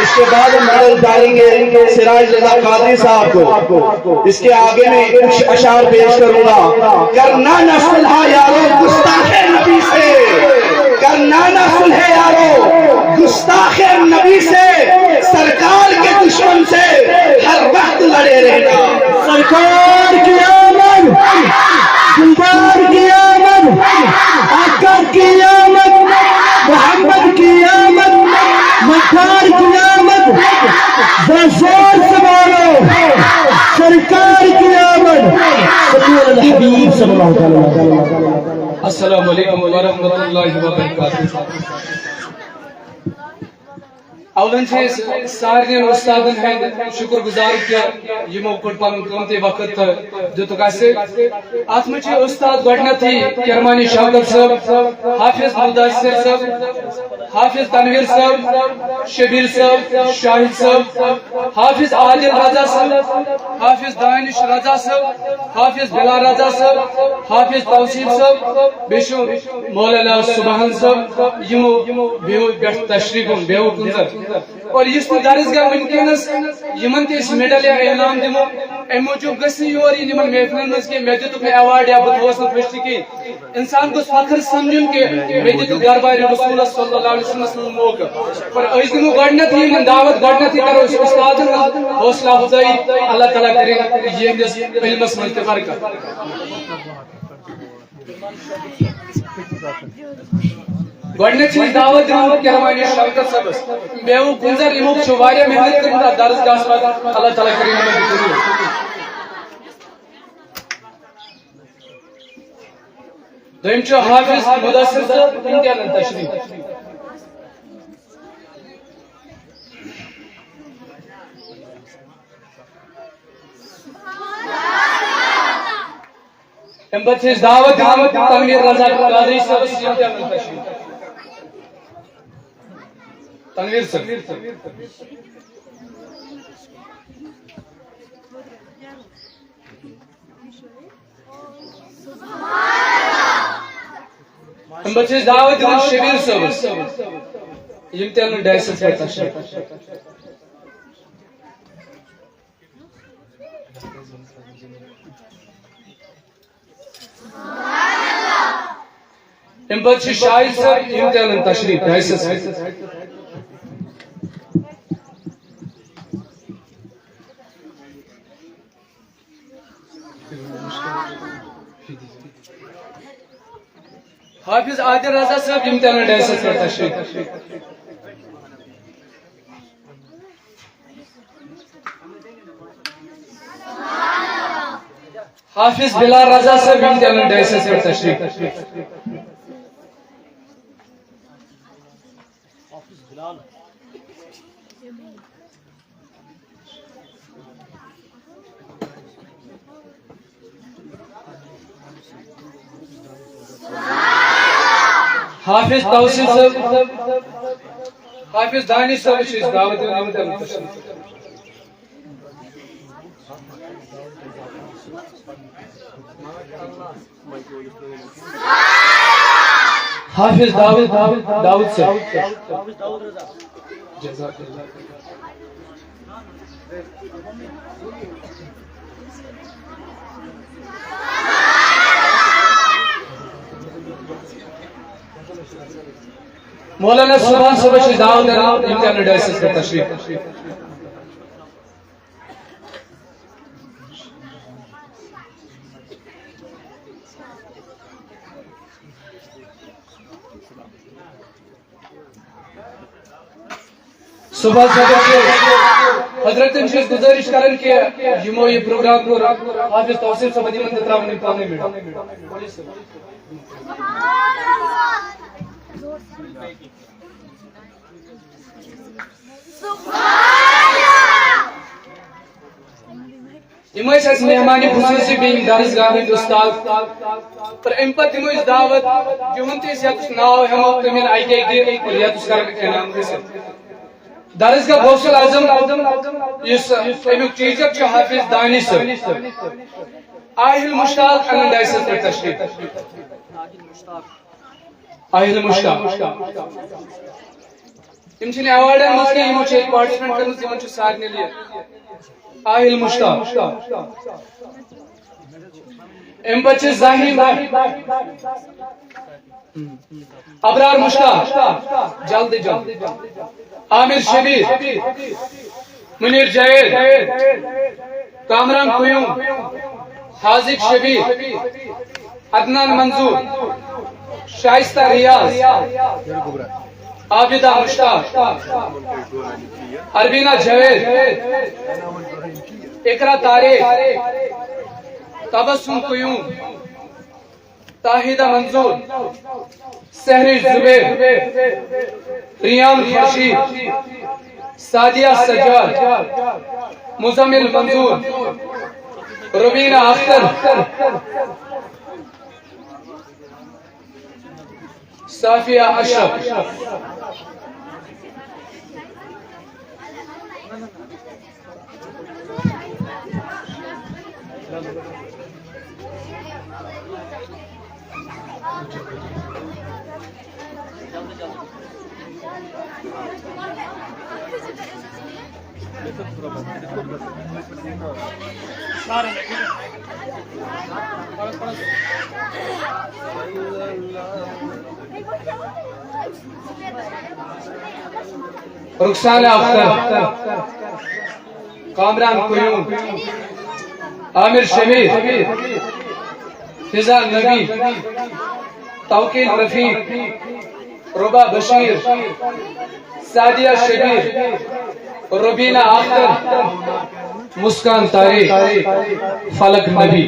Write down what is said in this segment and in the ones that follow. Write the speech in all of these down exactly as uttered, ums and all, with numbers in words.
اس کے بعد ہم مڈل ڈالیں گے سراج رضا قادری صاحب کو۔ اس کے آگے میں کچھ اشعار پیش کروں گا۔ کرنا نہ صلح یارو گستاخ نبی سے، کرنا نہ صلح یارو گستاخ نبی سے، سرکار کے دشمن سے ہر وقت لڑے رہنا۔ سرکار کی آمد، دلدار کی آمد، آقا کی آمد، محمد کی آمد، مکار کی آمد، ذرا زور سے بولو، سرکار کی آمد۔ صلو علی الحبیب صلی اللہ علیہ وسلم۔ السلام علیکم ورحمۃ اللہ وبرکاتہ۔ اولن چھِ أسۍ سارنٕے استادن ہٕنٛدۍ شُکر گُزار کہِ یِمو کوٚر پنُن قۭمتی وقت تہٕ دِتُکھ اَسہِ۔ اَتھ منٛز چھِ استاد گۄڈٕنیتھٕے کرمانی شوکت صٲب، حافظ مدثر صٲب، حافظ تنویر صٲب، شبیر صٲب، شاہد صٲب، حافظ عادل رضا صٲب، حافظ دانش رضا صٲب، حافظ بلال رضا صٲب، حافظ توصیف صٲب، بیٚیہِ چھُ مولانا سبحان صٲب، یِمو بیٚیہِ پٮ۪ٹھ تشریف اوٚن، بیٚیہِ کُنزر۔ اور یُس تہِ درسگاہ وٕنکیٚنس یِمن تہِ أسۍ میڈل یا انعام دِمو، اَمہِ موٗجوٗب گژھِ نہٕ یور یِن یِمن محفلن منٛز کینٛہہ، مےٚ دِتُکھ نہٕ ایوارڈ یا بہٕ تھووس نہٕ فٔسٹ کِہیٖنۍ۔ انسان گوٚژھ فخر سمجھُن کہِ مےٚ دِتُکھ دربارِ رسولس صلی اللہ علیہ وسلمس منٛز موقعہٕ۔ اور أسۍ دِمو گۄڈٕنیتھٕے یِمن دعوت، گۄڈٕنیتھٕے کرو أسۍ استادن ہٕنٛز حوصلہ افزٲیی۔ اللہ تعالیٰ کٔرِنۍ یِہنٛدِس علمس منٛز تہِ برکت۔ گۄڈٕنیتھ چھِ أسۍ دعوت دِوان کرمانی شوکت صٲبس۔ بیٚیہِ کُنزر یِمو چھُ واریاہ محنت کٔرمٕژ اَتھ درسگاہس منٛز۔ اللہ تعالیٰ کٔرِنۍ یِمن تہِ قبوٗل۔ دوٚیِم چھُ حافظ مدثر صٲب، تِم تہِ اَنن تشریٖف۔ اَمہِ پتہٕ چھِ أسۍ دعوت دِوان تنویر رضا قادری صٲبس، یِم تہِ اَنن تشریٖف۔ تنویر صٲب۔ اَمہِ پتہٕ چھِ أسۍ دعوت دِوان شبیر صٲبس، یِم تہِ اَنن ڈایسَس پٮ۪ٹھ تشریٖف۔ اَمہِ پتہٕ چھِ شاہد صٲب، یِم تہِ اَنن تشریٖف ڈایسَس پٮ۪ٹھ۔ حافظ عادل رضا صٲب، یِم تہِ اَنن ڈایسَس پٮ۪ٹھ تشریٖف۔ حافظ بلال رضا صٲب، یِم تہِ اَنن ڈایسَس پٮ۪ٹھ تشریٖف۔ حافظ توصیف صٲب، حافظ دانش صٲب چھِ أسۍ دعوت دِوان، یِم تہِ اَنن تشریٖف۔ حافظ داؤد، داؤد صٲب۔ جزاک اللہ۔ مولانا سبحان صٲبس چھِ دعوت دِوان، یِم تہِ اَنن ڈایسَس پٮ۪ٹھ تشریٖف۔ صبح صبح چھِ حضرتن چھِ أسۍ گُزٲرِش کران کہِ یِمو یہِ پروگرام کوٚر، حافظ توصیف صٲبن یِمن تہِ ترٛاوُن یِم پنٕنۍ میٖٹِنٛگ۔ یِم ٲسۍ اَسہِ مہمان خصوٗصی بیٚیہِ یِم درسگاہ ہٕنٛدۍ اُستاد۔ تہٕ اَمہِ پتہٕ دِمو أسۍ دعوت، یِہُنٛد تہِ أسۍ یَتَس ناو ہٮ۪مو، تِم یِن اَکہِ اَکہِ دۄہ اور یَتَس کَرَن انعام حٲصِل۔ درسگاہ غوث العظم، یُس اَمیُک ٹیٖچر چھُ حافظ دانش صٲب۔ آہِل مشتاق اَنُن ڈایسَس پٮ۪ٹھ تشریٖف۔ آہِل مشتاق۔ یِم چھِنہٕ ایوارڈن منٛز کینٛہہ، یِمو چھِ ییٚتہِ پارٹیسپیٹ کٔرمٕژ، یِمن چھُ سارنٕے لیے۔ آہِل مشتاق، اَمہِ پتہٕ چھِ زاہد، ابرار مشتاق، جلدی جلدی، عامر شبیر، منیر جاوید، کامران قیوم، حاذق شبیر، عدنان منظور، شائستہ ریاض، عابدہ مشتاق، اربینہ جاوید، اقرا طارق، تبسم قیوم، تاہیدہ منظور، سحری زبیر، ریان خورشید، سعدیہ سجاد، مزمل منظور، روبینہ اختر، صافیہ اشرف۔ رخسانہ اختر، کامران قیوم، عامر شبیر، فضا نبی، توکیل رفیق، ربا بشیر، سعدیہ شبیر، روبینہ اختر، مسکان طارق، فلک نبی۔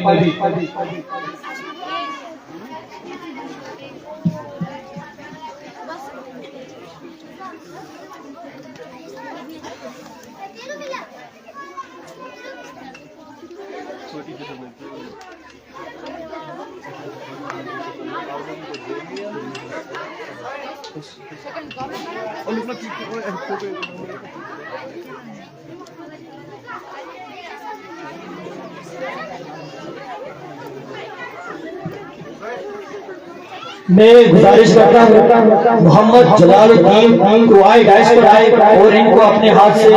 میں گزارش کرتا ہوں، محمد جلال الدین کو آئے، ڈائس پر آئے اور ان کو اپنے ہاتھ سے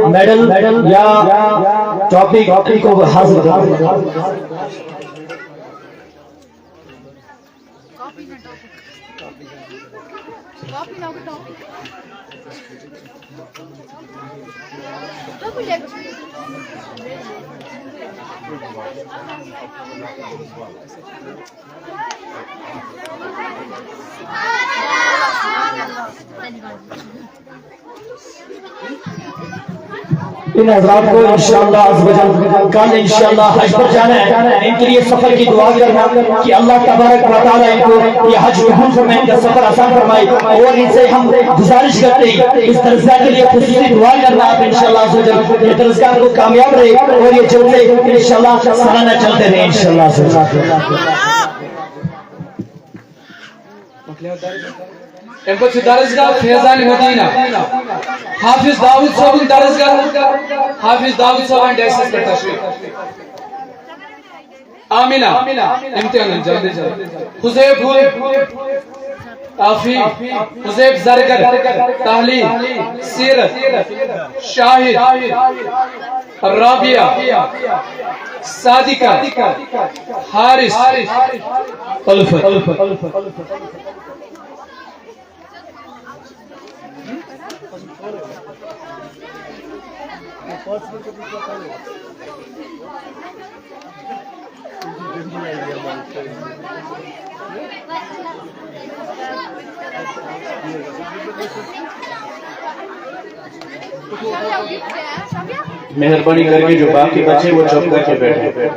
میڈل یا ٹرافی کو حاصل کرائے۔ ان حضرات کو انشاءاللہ عز و جل کل انشاءاللہ حج پر جانا ہے۔ ان کے لیے سفر کی دعا کرنا کہ اللہ تبارک و تعالیٰ ان کو یہ حج قبول فرمائے، ان کا سفر آسان فرمائے۔ اور ان سے ہم گزارش کرتے ہیں، اس درسگاہ کے لیے خصوصی دعا کرنا آپ انشاءاللہ عز و جل، یہ درسگاہ کو کامیاب رہے اور یہ جلسے انشاءاللہ سالانہ چلتے رہے انشاءاللہ عز و جل۔ اَمہِ پتہٕ چھُ درسگاہ فیضان مدینہ، حافظ داؤد صٲبُن درسگاہ، حافظ داؤد صٲب اَنہِ ڈیسس پٮ۪ٹھ تشریف۔ آمینہ، امتحان جلدی جلدی۔ حذیف، آفی، حذیف زرگر، تحلیل، سیرت، شاہد، رابعہ، صادقہ، حارث، الفت۔ مہربانی کر کے جو باقی بچے وہ چپ کر کے بیٹھے۔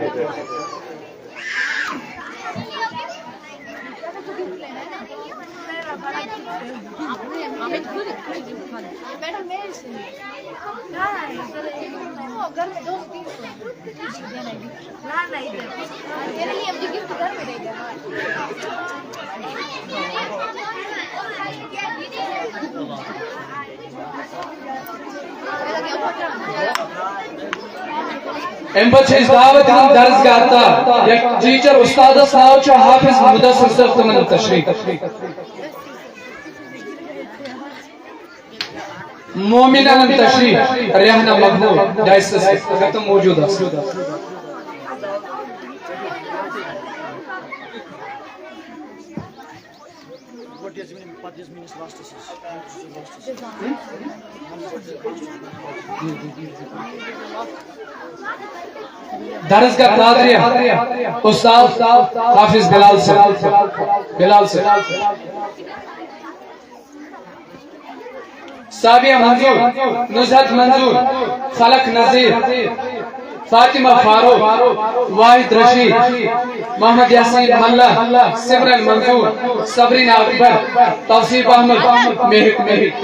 اَمہِ پتہٕ چھِ أسۍ دعوت دِوان درسگاہ عطا، یتھ ٹیچر استادس ناو چھُ حافظ مدثر صٲب، تِمن تشریف۔ مومن انن تشریف، ریحانہ مقبول، ڈائسس اگر تم موجود آسن۔ درسگاہ تادریہ، استاد حافظ بلال صٲب، بلال صٲب۔ سابیہ منظور، نزہت منظور، فلک نذیر، فاطمہ فاروق، واحد رشید، محمد یاسین ملا، سمرن منظور، صبرین اکبر، توصیف احمد، مہک مہک۔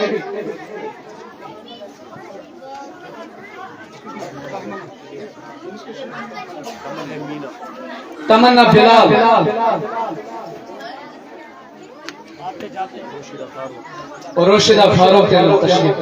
تمنا بلال، روشدہ فاروق، تشریف۔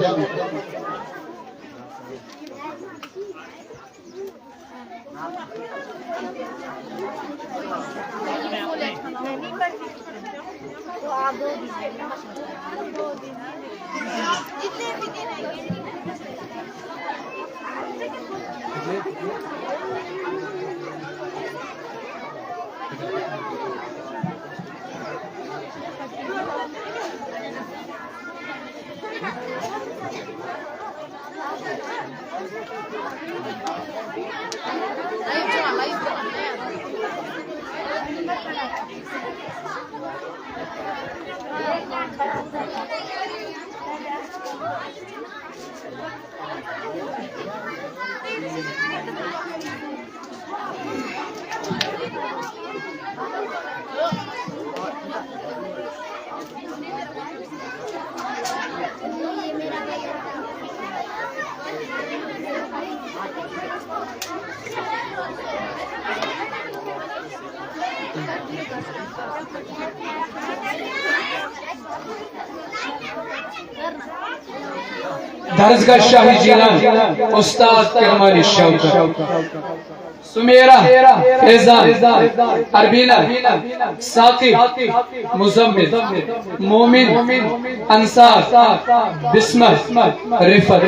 درسگاہ شاہ جیلان، استاد کرمانی شوکت، سمیرہ، فیضان، اربینہ، ثاقب، مزمل، مومن، انصار، بسمہ، رفعت۔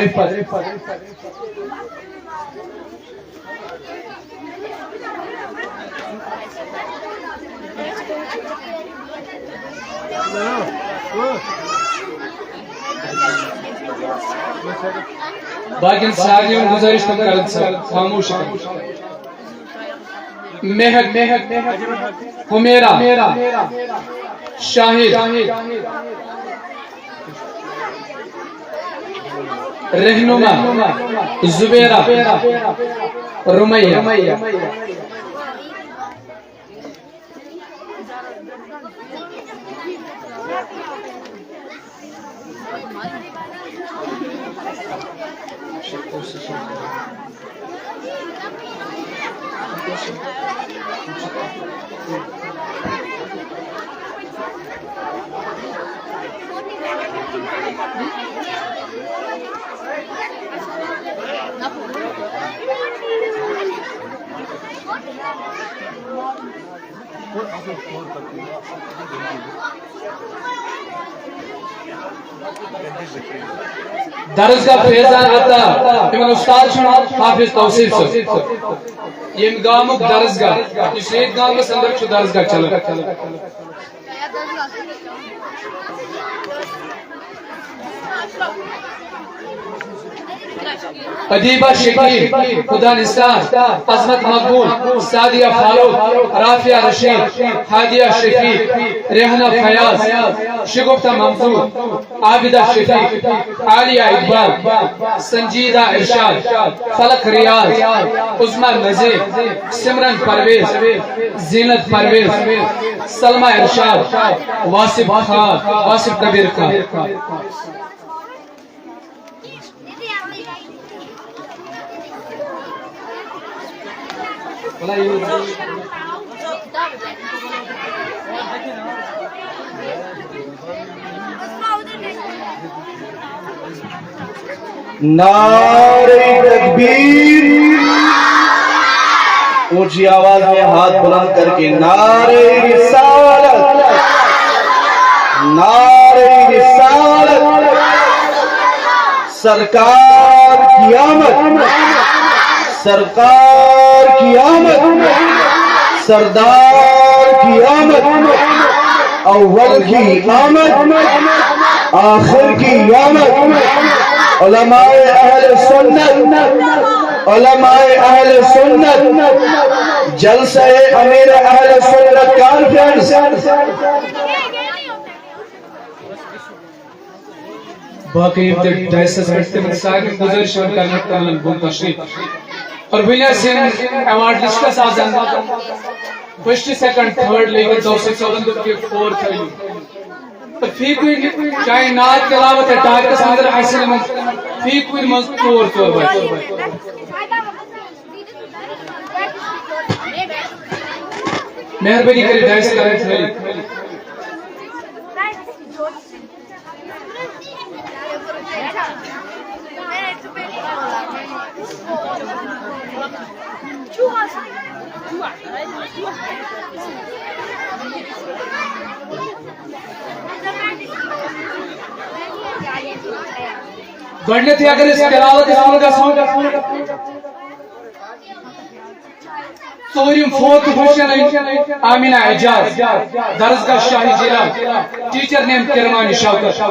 باقین سارنی ہُنٛد گُزٲرِش، تِم کَرن سا خاموش۔ مہک، حمیرا، شاہد، رہنما، زبیرہ، رمیہ۔ درسگاہ فیضان عطا، تِمن استاد چھُ حافظ توصیف صٲب۔ ییٚمہِ گامُک درسگاہ، یُس ییٚتہِ گامَس اندر چھُ درسگاہ چلان۔ ادیبہ شکیل، خدا نثار، عظمت مقبول، سعدیہ فاروق، رافعہ رشید، ہادیہ شفیق، ریحانہ فیاض، شگفتہ منظور، عابدہ شفیق، عالیہ اقبال، سنجیدہ ارشاد، فلک ریاض، عظمیٰ نذیر، سمرن پرویز، زینت پرویز، سلمیٰ ارشاد، واصف خان، واصف کبیر خان۔ نعرہ تکبیر، اونچی آواز میں ہاتھ بلند کر کے، نعرہ رسالت، نعرہ رسالت، سرکار کی آمد، سرکار کی آمد، سردار کی آمد، اول کی آمد، آخر کی آمد، علماء اہل سنت، علماء اہل سنت، جلسہ امیر اہل سنت کانفرنس۔ باقی یِم تہِ ڈائسس پٮ۪ٹھ تِمن سارنٕے گُزٲرِش چھِ کرنہٕ تِمن بُن تشریف۔ اور وٕنہِ ٲسۍ یِم ایوارڈ لسٹس آز اندر، فرسٹ، سیکنڈ، تھٲرڈ لٔگۍ دو سۭتۍ سوزن تہٕ فور تھٲیِو۔ تہٕ فی کُنہِ، چاہے نعت تلاوت یا ٹاکس اندر آسہِ یِمن، فی کُنہِ منٛز ژور ژور بچہِ۔ مہربٲنی کٔرِتھ ڈائس کرٕنۍ خٲلی۔ گۄڈٕنیتھٕے اگر أسۍ تلاوتس کُن گژھو، ژوٗرِم فورتھ پوزیشن آمینہ اعجاز، درسگاہ شاہی ضلع، ٹیچر نیم کرمانی شوکت۔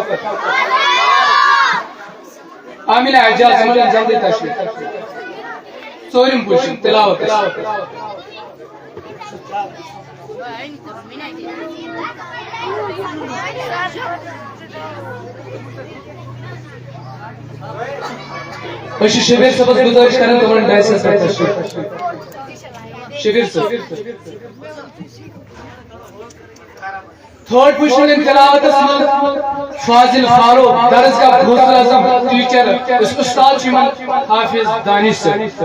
آمینہ اعجاز، یِمن جلدی تشریف۔ ژوٗرِم پوزیشن تلاوتس۔ أسۍ چھِ شبیر صٲبس گُزٲرِش کران تِمن ڈائسس پٮ۪ٹھ تشریف۔ شبیر صٲب۔ تھٲرڈ پوزیشن تلاوتس منٛز فاضل فاروق، درسگاہ غوث اعظم، ٹیچر، استاد چھُ یِمن حافظ دانش صٲب۔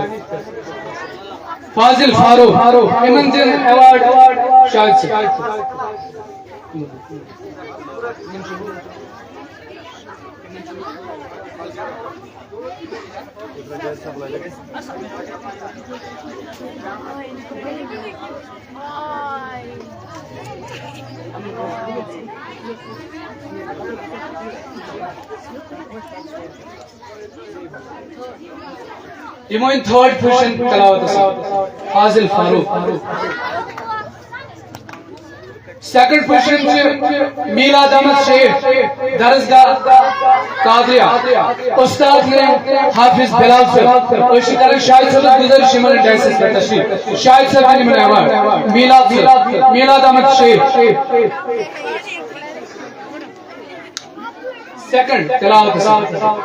فاضل فاروق، یِمن دِن ایوارڈ شاہد صٲب۔ یِمو أنۍ تھٲرڈ پوزیشن تلاوتس سۭتۍ۔ فاضل فاروق۔ سیکنڈ پوزیشن چھِ میلاد احمد شیخ، درسگاہ قادریہ، استاد نیم حافظ بلال صٲب۔ أسۍ چھِ کران شاہد صٲبس گُزٲرِش یِمن ڈائسس پٮ۪ٹھ تشریف۔ شاہد صٲب دِن یِمن ایوارڈ۔ میلاد صٲب، میلاد احمد شیخ۔ سیکنڈ تلاوتس سۭتۍ۔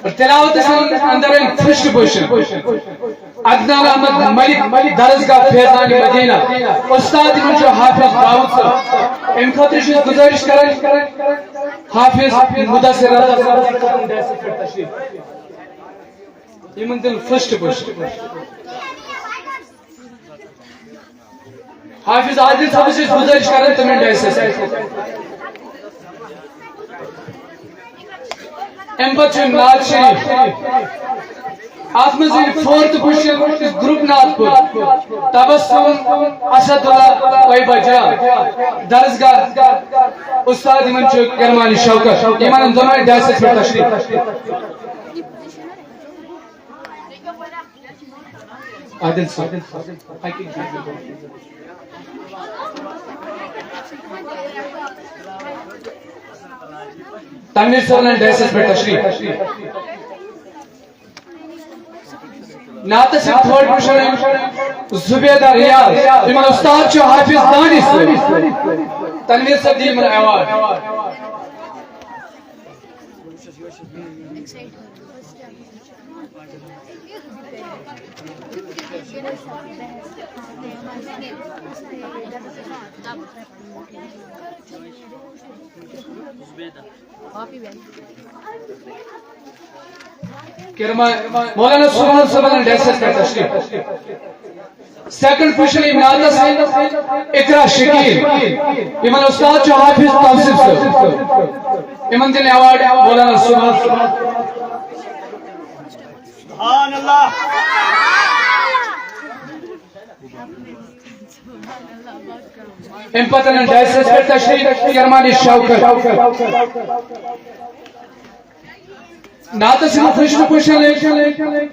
اور تلاوتس اندر أنۍ فرسٹ پوزیشن عدنان احمد ملک، درسگاہ فیضان مدینہ، استاد یِمن چھُ حافظ داؤد صٲب۔ امہِ خٲطرٕ چھُس گُزٲرِش کران حافظ مدثر رضا صٲبس۔ یِمن دِن فرسٹ پوزیشن۔ حافظ عادل صٲبس چھِ أسۍ گُزٲرِش کران تِمن ڈائسس۔ اَمہِ پتہٕ چھُ نعت شریف۔ اَتھ منٛز یِن فورتھ پوزیشن گروپ نعت پُر تبسم اسد اللہ طیبہ جان، درسگاہ استاد یِمن چھُ کرمانی شوکت۔ یِمن دۄنوَے ڈائسس پٮ۪ٹھ تشریف۔ عادل صٲب۔ تنویر صٲب نن ڈائسس پٮ۪ٹھ تشریف۔ نعتس چھِ تھٲرڈ پوزیشن زبیدہ ریاض۔ یِمن استاد چھُ حافظ دانش صٲب۔ تنویر صٲب دِیِو یِمن ایوارڈ۔ کرما-، مولانا سبحان صٲبن ڈائسس پٮ۪ٹھ تشریف۔ سیکنڈ پوزیشن یِم نعتس اقرا شکیل، یِمن استاد چھُ حافظ توصیف صٲب۔ یِمن دِن ایوارڈ مولانا سبحان۔ سبحان اللہ۔ امہِ پتہٕ انن ڈائسس پٮ۪ٹھ تشریف کرمان شوکت۔ نعتس یِمو خوش پوشن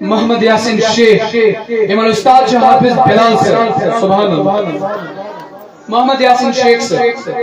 محمد یاسین شیخ، یِمن استاد چھُ حافظ بلال صٲب۔ سبحان اللہ۔ محمد یاسین شیخ صٲب۔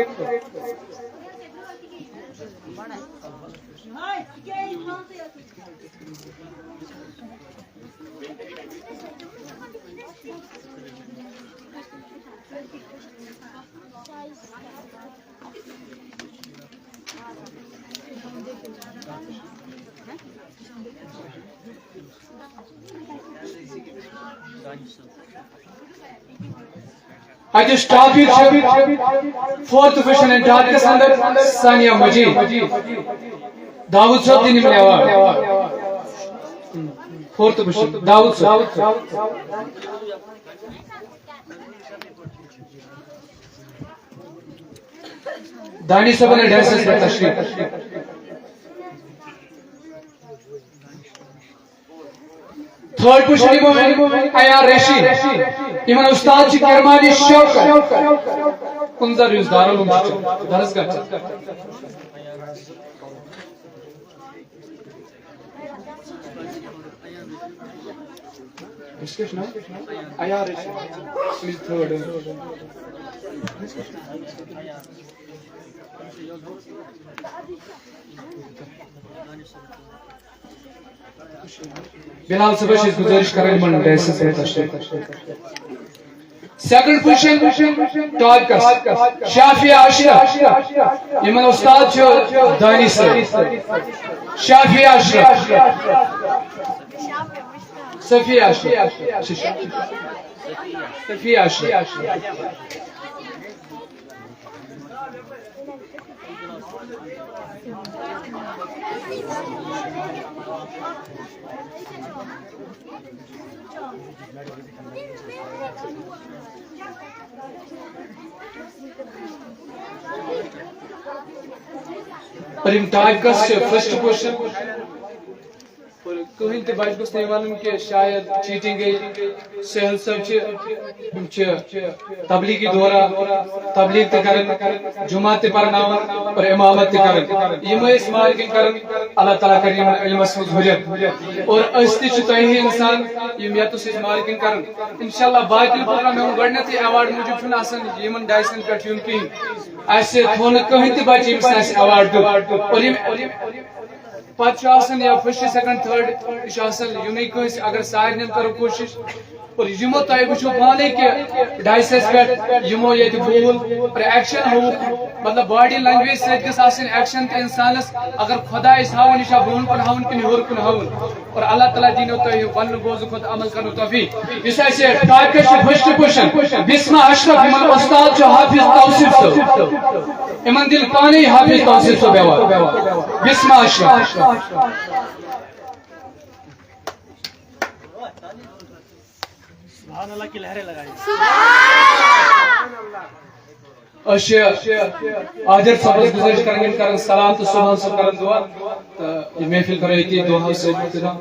اَتہِ یُس ٹاپک چھُ، فورتھ پوزیشن انٹارکٹس اندر ثانیہ مجید۔ داؤد صٲب دِنۍ یِمن ایوارڈ۔ فورتھ پوزیشن داؤد صٲب۔ دانش صٲبن ڈائسس پٮ۪ٹھ تشریف۔ تھرڈ پوزیشن یِمو وۄنۍ ایار رشید، یِمن استاد چھِ کرمانی شوکت۔ کُنزر یُس دارالعلوم چھُ، درسگاہ چھُ۔ أمِس کیٛاہ چھُ ناو؟ ایار رشید۔ أمِس تھرڈ۔ بلال صٲبس چھِ أسۍ گُزٲرِش کران یِمن ڈائسس پٮ۪ٹھ تشریف۔ سیکنڈ پوزیشن ٹاپکس شافیہ اشرف، یِمن استاد چھُ دانی صٲب۔ شافیہ اشرف، صفیہ اشرف، صفیہ اشرف۔ اور یِم ٹاپکس چھِ فرسٹ پوزیشن۔ اور کٕہٕنۍ تہِ بچہٕ گوٚژھ نہٕ یہِ وَنُن کہِ شاید چیٹنگ گٔے۔ سہیل صٲب چھِ، یِم چھِ تبلیغی دورہ، تبلیغ تہِ کران، جمعہ تہِ پرناوان اور امامت تہِ کران۔ یِم ٲسۍ مارکِنگ کران، اللہ تعالیٰ کرِ یِمن علمس منٛز ہُرٮ۪ر۔ اور أسۍ تہِ چھِ تۄہہِ ہِوۍ انسان، یِم ییٚتس أسۍ مارکِنگ کران۔ انشاءاللہ باقین پروگرام، مےٚ ووٚن گۄڈٕنیتھٕے، ایوارڈ موٗجوٗب چھُنہٕ آسان یِمن ڈائسن پٮ۪ٹھ یُن کِہیٖنۍ۔ اَسہِ تھوٚو نہٕ کٕہٕنۍ تہِ بچہٕ، ییٚمِس نہٕ اَسہِ ایوارڈ دیُت۔ اور یِم پتہٕ چھُ آسان یا فرسٹ، سیکنڈ، تھرڈ، یہِ چھُ آسان یِنُے کٲنٛسہِ، اگر سارنٕے کرو کوٗشِش۔ اور یِمو تۄہہِ وٕچھِو پانے کہِ ڈائسس پٮ۪ٹھ یِمو ییٚتہِ بول اور ایکشن ہووُکھ، مطلب باڈی لینگویج سۭتۍ گٔژھ آسٕنۍ ایکشن تہِ انسانس، اگر خدایس ہاوُن، یہِ چھا بۄن کُن ہاوُن کِنہٕ ہیوٚر کُن ہاوُن؟ اور اللہ تعالیٰ دِنو تۄہہِ وننہٕ بوزنہٕ کھۄتہٕ عمل کرنُک توفیق۔ یُس اَسہِ ٹاپکس چھُ فرسٹ پوزیشن، بسمہ اشرف، یِمن استاد چھُ حافظ توصیف صٲب۔ یِمن دِن پانے حافظ توصیف صٲب ایوارڈ۔ بسمہ اشرف۔ سبحان اللہ کی لہریں لگائیں۔ أسۍ چھِ عادل صٲبس گُزٲرِش کران، یِم کرن سلام تہٕ صبحن صٲب کرن دعا۔ تہٕ یہِ محفل کرو ییٚتی دعا سۭتۍ اختتام۔